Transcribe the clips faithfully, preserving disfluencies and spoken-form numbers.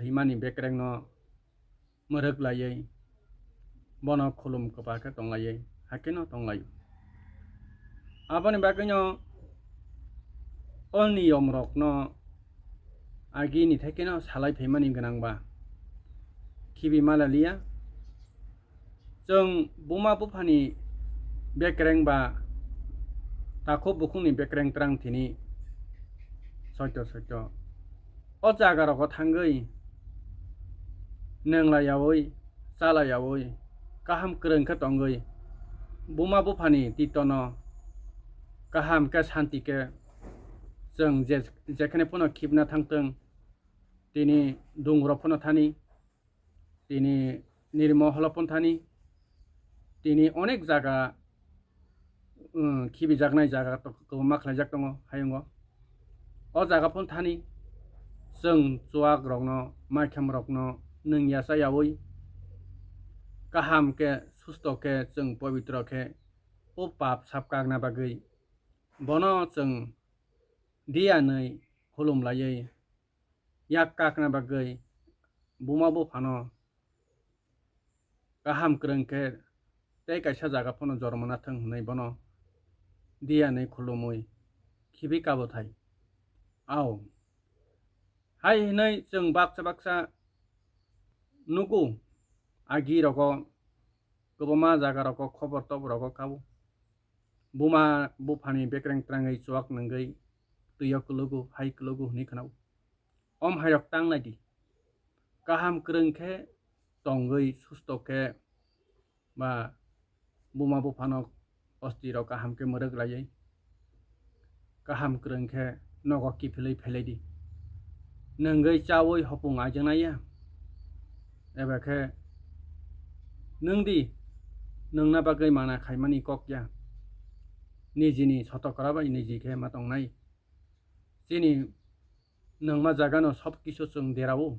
himani bekrengno mwrwk laiwi bono khulum kwpa khe tonglaiwi haikhe no tonglaio. Aboni bagwino o niyomrokno agini thaikheno salai phaimani gwnangba khibi malaliya. Chwng buma buphani bekreng ba takhuk bukhukni bekreng twrang thini soito soito o jagarogo thangwi nwnglaiyaui, chalayaui, kaham kwrwng khe tongwi buma buphani titono kaham khe santi khe chwng je-, jekhene phano khibna thangtwng, tini dungrok phano thani, tini nirmo holo phano thani, tini onek jaga, um, khibijaknai jaga to-, kwbangma khlaijak tongo hayungo. O jaga phano thani chwng chuakrokno, maikhamrokno nwng yachayaui kaham khe, susto khe, chwng pobitro khe o pap sap kakna bagwi bono chwng diyanwi khulumlaiwi yak kakna bagwi buma buphano kaham kwrwng khe tei kaisa jaga phano jormo nathwng hwnwi bono diyanwi khulumwi khibi kabo thai. Ao hai hwnwi chwng baksa baksa nugo, agi rogo, kwbangma jaga rogo, khobor tobor rogo kabo. Buma buphani bekreng twrangwi chuak nwngwi twio kwlugo, hai kwlugo hwnwi khwnao. Om hairok tang nai di. Kaham kwrwng khe tongwi susto khe ba buma buphano osti rok kaham khe mwrwk laiwi kaham kwrwng khe nogo kiphilwi phailai di. Nwngwi chawi hopung aijaknai ya. Eba khe nwng di, nwngna bagwi mana khaimani kok ya. Nijini sotokra bai niji khe ma tongnai. Chini nwngma jagano sob kisu chwng derao,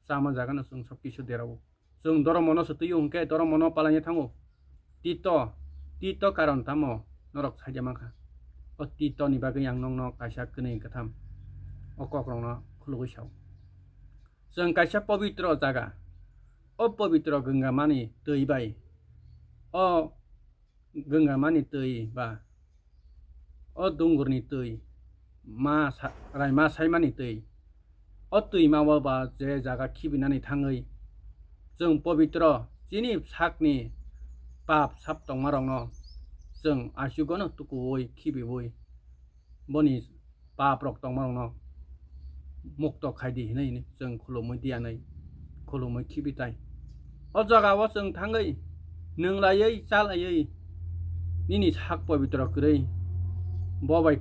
chama jagano chwng sob kisu derao. Chwng doromono se twiyo hwnkhe doromono palaina thango. Tito, tito karon tamo norok saida mankha. O tito ni bagwi ang nokno kaisa kwnwi kwtham o kokrokno khulugwi sao. Chwng kaisa pobitro jaga, o pobitro gwngamani twi bai, o gwngamani twi ba o dungurni twi ma sa-, raima saimani twi, o twima o ba je jaga khibinani thangwi chwng pobitro chini sakni pap sap tongmarokno chwng asugono tukuwi khibiwi boni pap rok tongmarokno mukto khai di hinwi chwng khulumwi diyanwi khulumwi khibi tai. O jaga o chwng thangwi nwnglaiwi chalaiwi nini sak pobitro kwrwi bo bai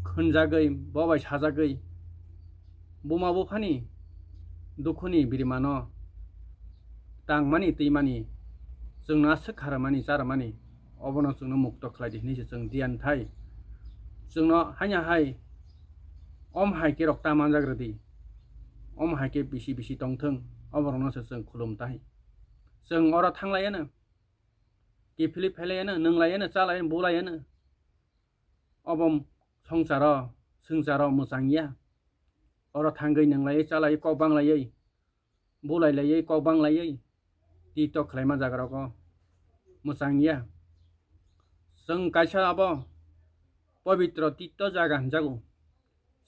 khwnjagwi, bo bai sajagwi buma buphani dukhuni birimano tangmani twimani chwngno aswk kharmani charmani obono chwngno mukto khlai di hinwi se chwng diyan thai. Chwngno haino hai om hai khe rok ta manjak rwdi. Om hai khe bisi bisi tongthwng, oborokno se chwng khulum tai. Chwng oro thanglaiano, kiphilwi phailaiyano, nwnglaiano, chalaiyano, bulaiano. Obo songsaro, swngcharo mwchang ya. Oro thangwi nwnglaiwi, chalaiwi, kok banglaiwi, bulai laiwi, kok banglaiwi, tito khlaima jagarogo mwchang ya. Chwng kaisa abo pobitro tito jaga hwnjago.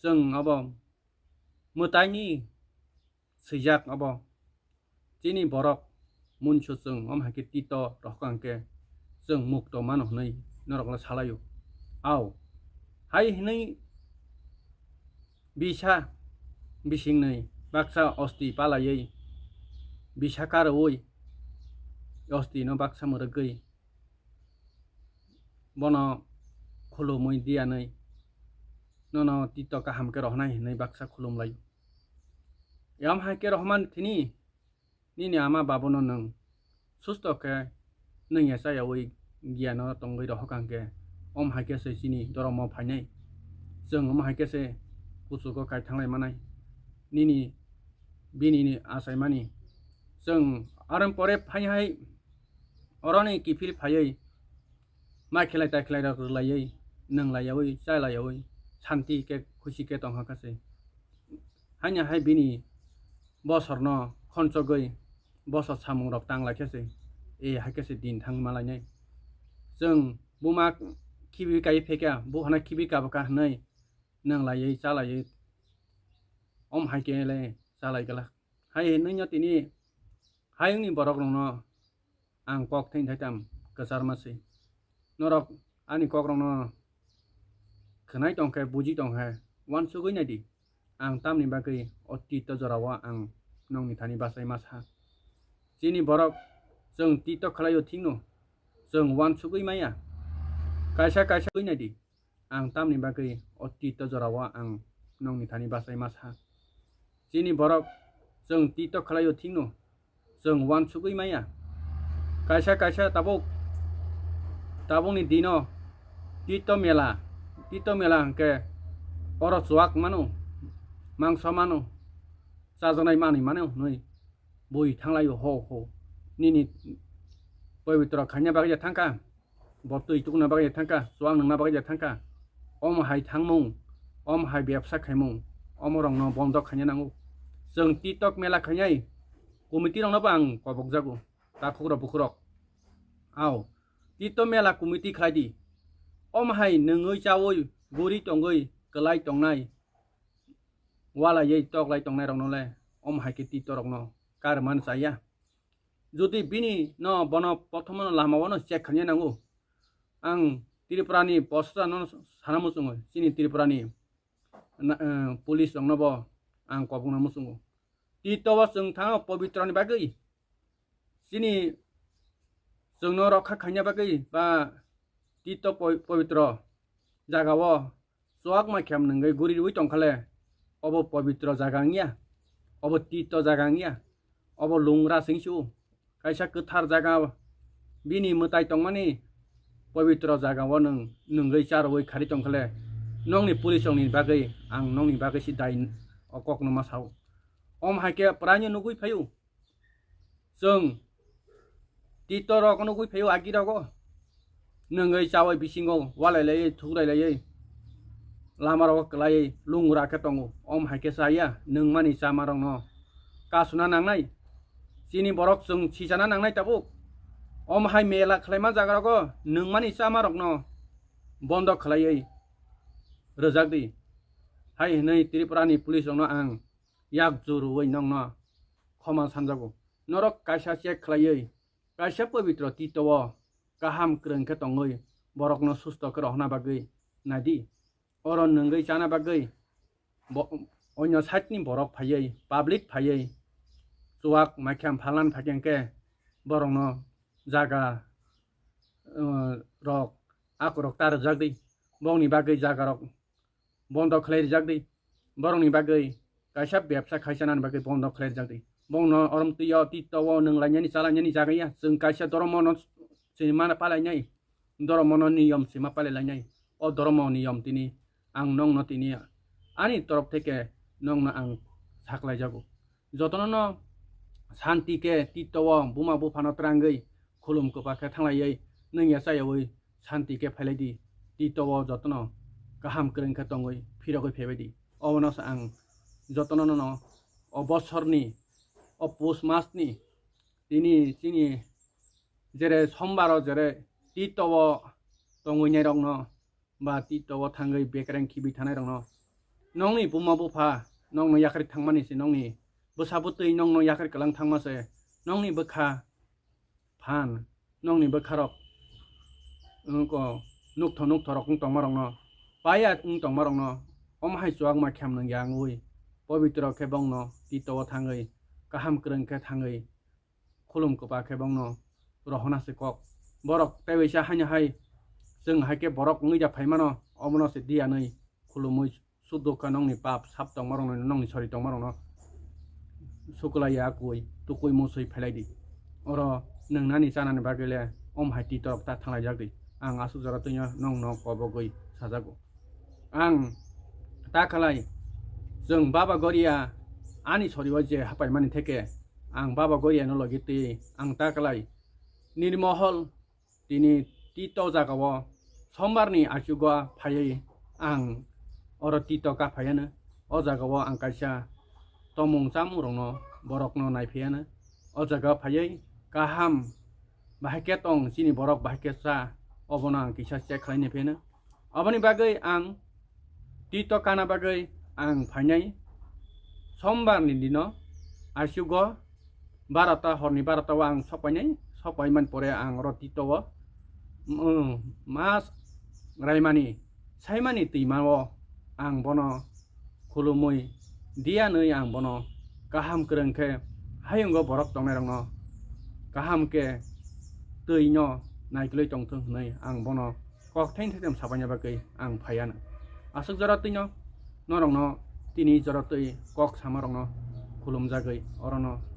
Chwng abo mwtaini swijak abo. Chini borok munso chwng om hai khe tito rohkang khe chwng mukto mano hwnwi norokno salaio. Ao, hai hwnwi bisa bisingnwi baksa osti palaiwi bisa karwi ostino baksa mwrwgwi bono khulumwi diyanwi nono tito kaham khe rohnai hwnwi baksa khulumlaio. Yam hai khe rohman thini nini ama babuno nwng susto khe nwng ya chayawi giyano tongwi rohokang khe om hai khe se chini doromo phainai. Chwng omo hai khe se kuchugo kai thanglai manai. Nini bini ni achaimani. Chwng aron pore phai hai oroni kiphil phaiwi ma khelai ta khelai rok rwlaiwi, nwnglaiyawi, chalaiyawi, santi khe, khusi khe tongkha kha se. Haino hai bini bosorno khonsogwi bosor samungrok tang lai khe se, e hai khe se din thang ma lainai. Chwng buma khibi kai phe kha, buphano khibi kabo kha hwnwi nwnglaiwi chalaiwi om hai khe le chalai glak. Hai hwnwi no tini hayungni borokrokno ang kok thengthai tam kwcharma se. Norok ani kokrokno khwnai tong khe, buji tong khe, uansugwi nai di. Ang tamni bagwi o tito jorao ang nongni thani bachai ma sa. Chini borok chwng tito khlaio thikno chwng uansugwi maya. Kaisa kaisa wi nai di. Ang tamni bagwi o tito jorao ang nongni thani bachai ma sa. Chini borok chwng tito khlaio thikno chwng uansugwi maya. Kaisa kaisa tabuk, tabukni dino tito mela, tito mela hwnkhe oro chuak mano, mangso mano, chajaknai manwi mano hwnwi bui thanglaio ho ho. Nini poibitro khaina bagwi ya thangkha. Bo twi tukna bagwi thangkha, chuak nungna bagwi thangkha. Omo hai thangmung, omo hai bebsa khaimung, omo rokno bondo khaina nango. Chwng TikTok mela khainai committee rokno bo ang kobok jago, takhuk rok bukhuk rok. Ao, TikTok mela committee khlai di. Omo hai nungwi chawi, guri tongwi, kwlai tongnai, walaiwi toklai tongnai rokno le, omo hai khe TikTok rokno karman chaya. Jodi bini no bono prothomo no lama o no check khaina nango. Ang Tripura ni posta no sana muchungo, chini Tripura ni na, eh, police rok no bo ang kobokna muchungo. TikTok o chwng thango pobitro ni bagwi. Chini chwng no rokha khaina bagwi ba TikTok poi-, pobitro jaga o chuak ma khem nungwi guri rwi tongkha le, obo pobitro jaga wngya, obo tito jaga wngya, obo lungra singsu, kaisa kwthar jaga, bini mwtai tongmani pobitro jaga o nwng nungwi charwi khari tongkha le, nongni police rokni bagwi ang nongni bagwi si dai o kokno ma sao. Om hai khe praino nugwi phaio. Chwng tito rok nugwi phaio agi rogo. Nungwi chawi bisingo walai laiwi thuklai laiwi lama rogo kwlaiwi lungra khe tongo. Om hai khe chaya nungmani chama rokno kasuna nangnai. Chini borok chwng sijana nangnai tabuk. Om hai mela khlaima jaga rogo nungmani chama rokno bondo khlaiwi rwjak di. Hai hwnwi Tripura ni police rokno ang yak jurui nongno khoma sanjago. Norok kaisa check khlaiwi, kaisa pobitro tito o kaham kwrwng khe tongwi borokno susto khe rohorna bagwi nai di. Oro nungwi chana bagwi bo-, onyo side ni borok phaiwi, public phaiwi chuak maikham phalan phaikhe hwnkhe borokno jaga, uh, rok, akorok ta rwjak di. Bongni bagwi jaga rok bondo khlai rijak di. Borokni bagwi kaisa bebsa khaisa nani bagwi bondo khlai rijak di. Bongno orom twi o tito o nung lainani cha lainani jaga ya. Chwng kaisa dhormo no sima palainai. Dhormo no niyom sima palai lainai. O dhormo niyom tini ang nongno tini ani torop theke nongno ang saklai jago. Jotono no santi khe tito o buma buphano twrangwi khulum kwpa khe thanglaiwi nungya chayawi santi khe phailai di. Tito o jotono kaham kwrwng khe tongwi phirogwi phaibai di. Obono se ang jotono no o bosorni o pus masni tini chini jere sombaro jere tito o tongwi nairokno ba tito o thangwi bekereng khibi thanai rokno, nongni buma bupha nongno yakarwi thangmani se, nongni bwsa bwtwi nongno yakarwi kwlang thangma se, nongni bwkha phan, nongni bwkha rok wngko nukthok nukthok rok wng tongma rokno, paya wng tongma rokno, omo hai chuak ma khem nung ya wngwi pobitro khe bongno tito o thangwi kaham kwrwng khe thangwi khulum kwpa khe bongno rohona se kok. Borok tei waisa haino hai chwng hai khe borok wngwi da phaimano, omono se diyanwi khulumwi sudukha nongni pap sap tongmarokno, nongni sori tongmarokno suklaiya akui tukui musui phailai di. Oro nwngnani chanani bagwi le om hai tito rok ta thanglaijak di. Ang aswk jora twino nongno kobogwi sajago. Ang ta khlai, chwng Baba Goria ani sori o je hapaimani theke, ang Baba Goria no logi twi ang ta khlai. Nirmohol tini tito jaga o sombar ni achugo phaiwi ang oro tito ka phaiano. O jaga o ang kaisa tongmung chamung rokno borokno naiphiyano. O jaga phaiwi kaham bahai khe tong chini borok bahai khe cha, obono ang kisa check khlaina pheno. Aboni bagwi ang tito kana bagwi ang phainai sombar ni dino aisugo barota, horni barota o ang sokpainai, sokpaimani pore ang oro tito o, mm, mas raimani saimani twima o ang bono khulumwi diyanwi ang bono kaham kwrwng khe hayungo borok tongnairokno kaham khe twino naikolwi tongthwng hwnwi ang bono kok theng theng sabaina bagwi ang phaiano. Aswk jora twino norokno tini jora twi kok samarokno khulumjagwi orono